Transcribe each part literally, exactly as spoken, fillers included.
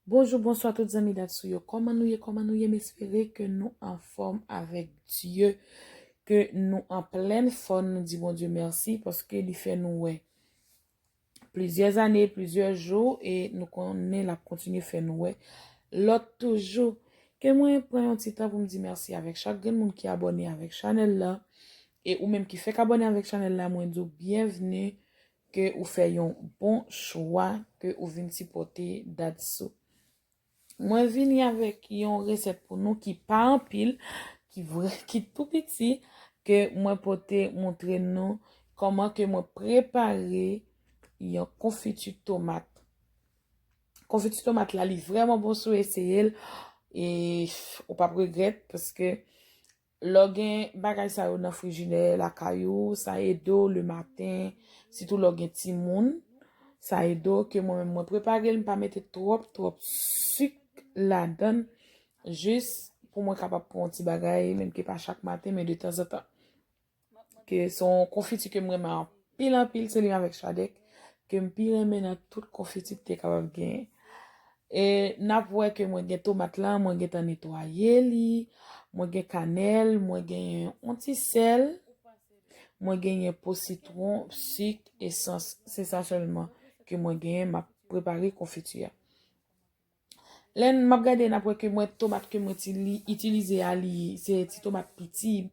Bonjou, bonswa tout zanmi Datsou yo. Kòman nou ye? Kòman nou ye? M espere ke nou anfòm avèk Dye, ke nou an plèn fòm. Nou di Bondye mèsi paske li fè nou wè plizyè zane, plizyè jou, e nou konnen l ap kontinye fè nou wè lòt toujou. Ke mwen pran yon ti tan pou m di mèsi avèk chak grenn moun ki abòne avèk chanèl la. E ou menm ki fèk abòne avèk chanèl la, mwen di w byenvni, ke ou fè yon bon chwa, ke ou vin sipòte Datsou. Mwen vini avèk yon resèt pou nou ki pa anpil, ki vrè, ki tou piti, ke mwen pote montre nou kòman ke mwen prepare yon konfiti tomat. Konfiti tomat la, li vrèman bon si w eseye l, e ou p ap regrèt, paske lè w gen bagay sa yo nan frijidè lakay ou, sa ede w lematen, sitou lè w gen timoun, sa ede w. Ke mwen menm, mwen prepare l, m pa mete twòp, twòp sik ladan l, jis pou mwen kapab pran yon ti bagay, menm ke pa chak maten, men de tanzantan. Ke se yon konfiti ke m renmen anpil, anpil, se li menm avèk chadèk, ke m pi renmen nan tout konfiti ki te kapab genyen. E n ap wè ke mwen gen tomat lan, mwen gentan netwaye li, mwen gen kanèl, mwen gen yon ti sèl, mwen genyen po sitwon, sik, esans. Se sa sèlman ke mwen genyen, m ap prepare konfiti a. Lè m ap gade, n ap wè ke mwen, tomat ke mwen itilize a, li, se ti tomat piti,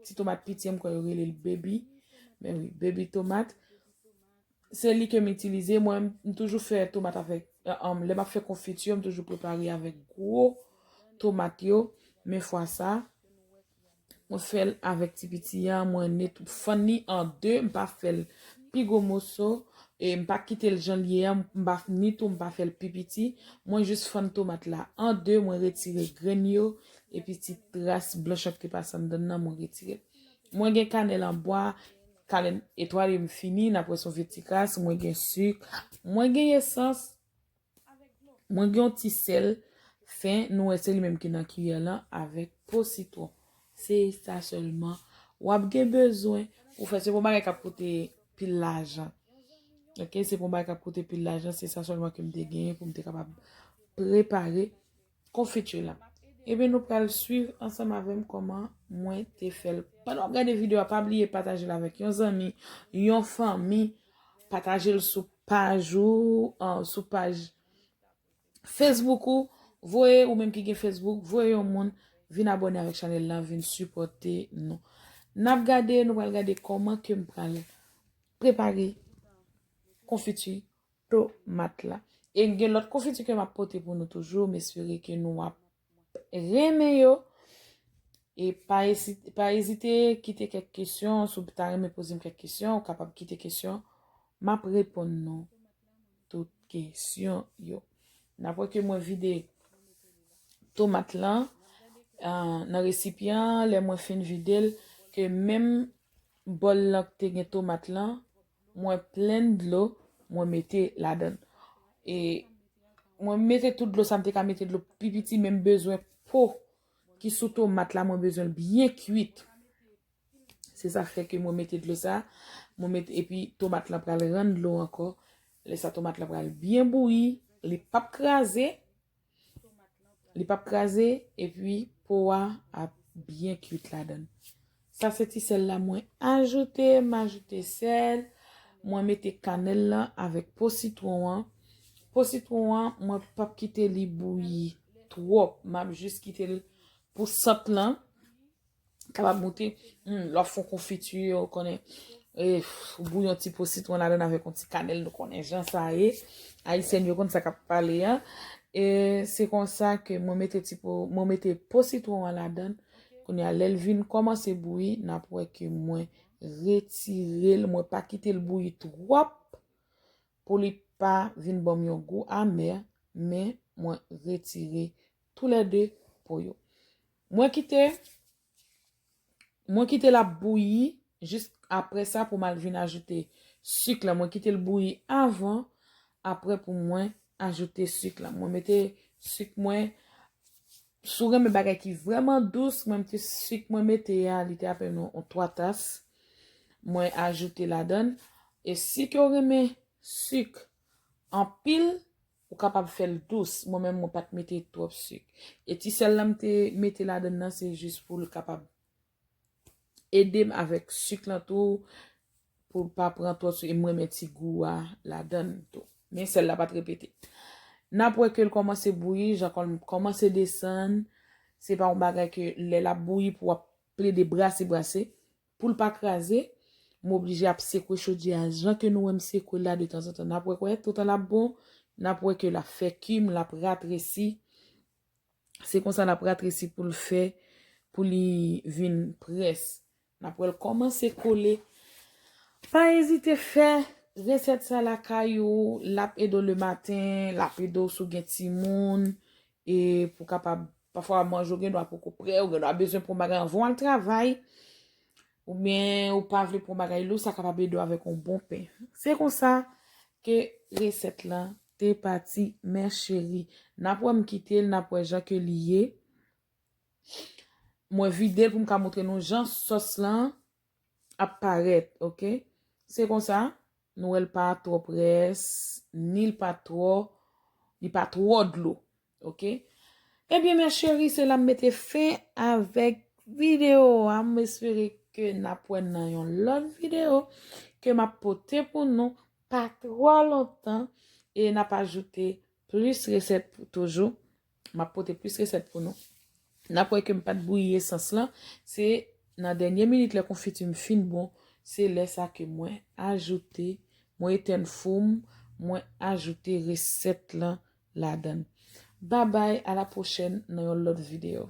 ti tomat piti, m kwè yo rele l baby. Men wi, baby tomat. Se li ke m itilize. Mwen, m toujou fè tomat avèk, lè m ap fè konfiti, m toujou prepare avèk gwo tomat yo. Men fwa sa, mwen fè l avèk ti piti a, mwen net fann li an de, m pa fè l pi gwo moso, e m pa kite l jan l ye a, m pa ni tou m pa fè l pi piti. Mwen jis fann tomat la an de, mwen retire grenn yo, epi ti tras blanch ki pase anndan nan, mwen retire l. Mwen gen kanèl an bwa, kanèl etwale m fini, n ap wè se yon vye ti kras, mwen gen sik, mwen gen esans, mwen gen yon ti sèl fen, nou wè se li menm ki nan kiyè lan, avèk po sitwon. Se sa sèlman w ap gen bezwen pou fè. Se pa yon bagay k ap koute pil lajan. Ok, se pa yon bagay k ap koute pil lajan, se sa sèlman ke m te genyen pou m te kapab prepare konfiti la. Ebyen, nou pral swiv ansanm avè m kòman mwen te fè l. Pandan w ap gade videyo a, pa bliye pataje l avèk yon zanmi, yon fanmi, pataje l sou paj ou, sou paj Facebook ou, voye, ou menm ki gen Facebook, voye yon moun vin abòne avèk chanèl lan, vin sipòte nou. N ap gade, nou pral gade kòman ke m pral prepare konfiti tomat la. E gen lòt konfiti ke m ap pote pou nou toujou, m espere ke nou ap renmen yo. E pa ezite, pa ezite kite kèk kesyon, si w ta renmen poze m kèk kesyon, ou kapab kite kesyon, m ap reponn nou tout kesyon yo. N ap wè ke mwen vide tomat lan nan resipyan, lè mwen fin vide l, ke menm bòl lan ki te gen tomat lan, mwen plen dlo, mwen mete ladan l. E mwen mete tout dlo sa, m te ka mete dlo pi piti, men m bezwen po ki sou tomat la, mwen bezwen l byen kwit. Se sa fè ke mwen mete dlo sa, mwen mete, epi tomat lan pral rann dlo ankò. Lè sa tomat lan pral byen bouyi, li p ap kraze, li p ap kraze, epi po a ap byen kwit ladan l. Sa se ti sèl la mwen ajoute, m ajoute sèl, mwen mete kanèl lan avèk po sitwon an. Po sitwon an, mwen p ap kite li bouyi twòp, m ap jis kite l pou sant lan kapab moute. Hmm, lè w ap fè yon konfiti, ou konnen, e, ou bouyi yon ti po sitwon ladan avèk yon ti kanèl, nou konnen jan sa ye. Ayisyèn yo konn sa k ap pale a. E se konsa ke mwen mete ti po, mwen mete po sitwon an ladan. Kounye a, lè l vin kòmanse bouyi, n ap wè ke mwen retire l, mwen pa kite l bouyi twòp pou li pa vin ban m yon gou amè, men mwen retire toulède po yo. Mwen kite, mwen kite l ap bouyi jis apre sa pou m al vin ajoute sik la. Mwen kite l bouyi avan, apre pou mwen ajoute sik la. Mwen mete sik mwen, si w renmen bagay ki vrèman dous, mwen mete sik mwen mete a, li te apèn yon, yon twa tas. Mwen ajoute ladan l. E si ke w renmen sik anpil, ou kapab fè l dous. Mwen menm, mwen pa t mete twòp sik. E ti sèl la m te mete ladann nan, se jis pou l kapab ede m avèk sik lan tou, pou l pa pran twòp sik. E m renmen ti gou a ladann tou. Men sèl la pa t repete. N ap wè ke l kòmanse bouyi, jan kòm kòmanse desann. Se pa yon bagay ke lè l ap bouyi pou w ap plede brase, brase. Pou l pa kraze, m oblije ap sekwe chodyè a jan ke nou wè m sekwe l la detanzantan. N ap wè kwè, toutan l ap bon, n ap wè ke l ap fè kim, l ap ratresi. Se konsa l ap ratresi pou l fè, pou li vin près. N ap wè l kòmanse kole. Pa ezite fè resèt sa lakay ou, l ap ede w lematen, l ap ede w si w gen timoun, e pou kapab, pafwa manje w gen dwa poko prè, ou gen dwa bezwen pran bagay anvan w al travay, oubyen ou pa vle pran bagay lou, sa kapab ede w avèk yon bon pen. Se konsa ke resèt lan te pati, mè cheri. N ap wè m kite l, n ap wè jan ke li ye. Mwen vide l pou m ka montre nou jan sòs lan ap parèt, oke? Se konsa, nou wè l pa twò près, ni l pa twò, li pa twò dlo, oke? Ebyen, mè cheri, se la m mete fen avèk videyo a. M espere ke n ap wè nan yon lòt videyo ke m ap pote pou nou pa twò lontan e n ap ajoute plis resèt pou toujou. M ap pote plis resèt pou nou. N ap wè ke m pa t bouyi esans lan. Se nan dènye minit lè konfiti m fin bon, se lè sa ke mwen ajoute, mwen etenn fou m, mwen ajoute resèt lan ladann. Babay, a la pwochèn nan yon lòt videyo.